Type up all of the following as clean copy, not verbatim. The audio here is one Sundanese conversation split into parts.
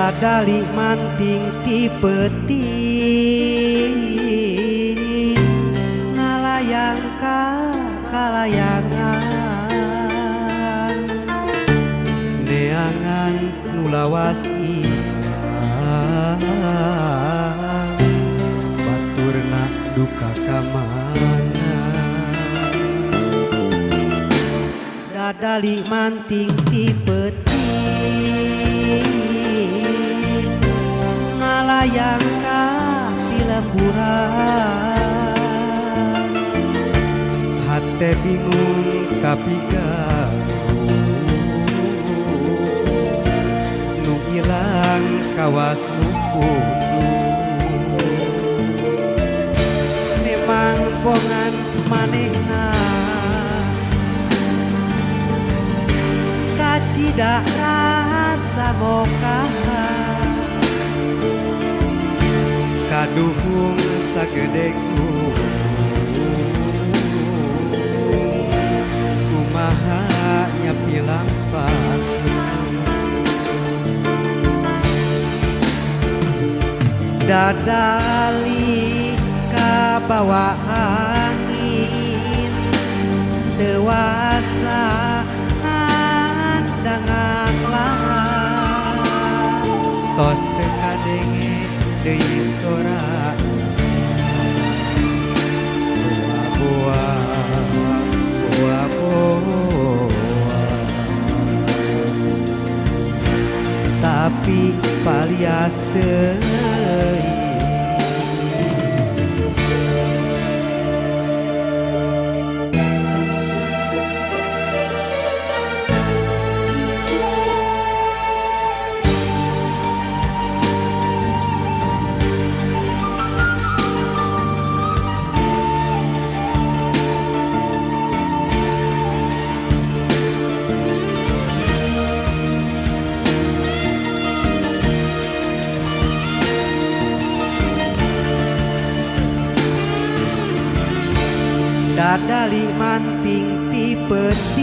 Dadali manting ti peuting ngalayang ka kalayangan neangan nu lawas ilang baturna duka ka mana. Dadali manting ti peuting ngalayang ka pilemburan hate bingung kapigaru nu ilang kawas nu pundung memang bongan manehna kacida rasa mokaha kaduhung sagede gunung kumaha nyapi lampah. Dadali kabawa angin teu wasa nandangan lahan tos teu kadenge deui sora boa boa boa boa tapi palias teuing. Dadali manting ti peuting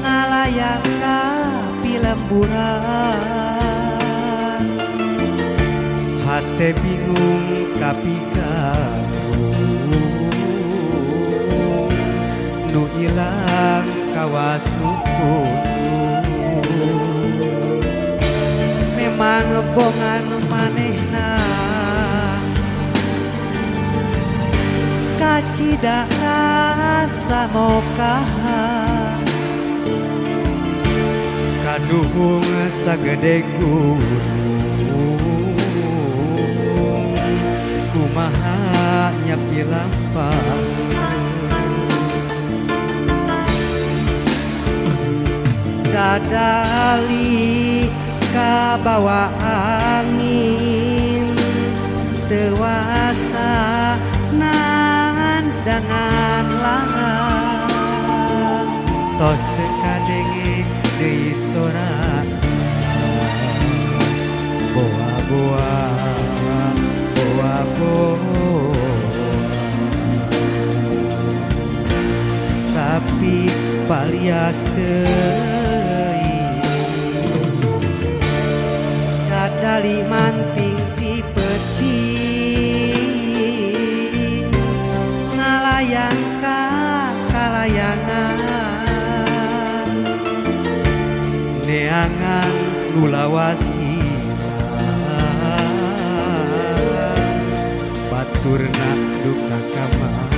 ngalayang ka pilemburan hate bingung kapigaru nu ilang kawas nu pundung memang bongan manehna kacida rasa mokaha kaduhung sagede gunung kumaha nyapi lampah. Dadali kabawa angin teu wasa nandangan lahan tos teu kadenge deui sora boa boa boa boa tapi palias teuing. Dadali manting ti peuting ngalayang ka kalayangan neangan nu lawas ilang baturna duka ka mana.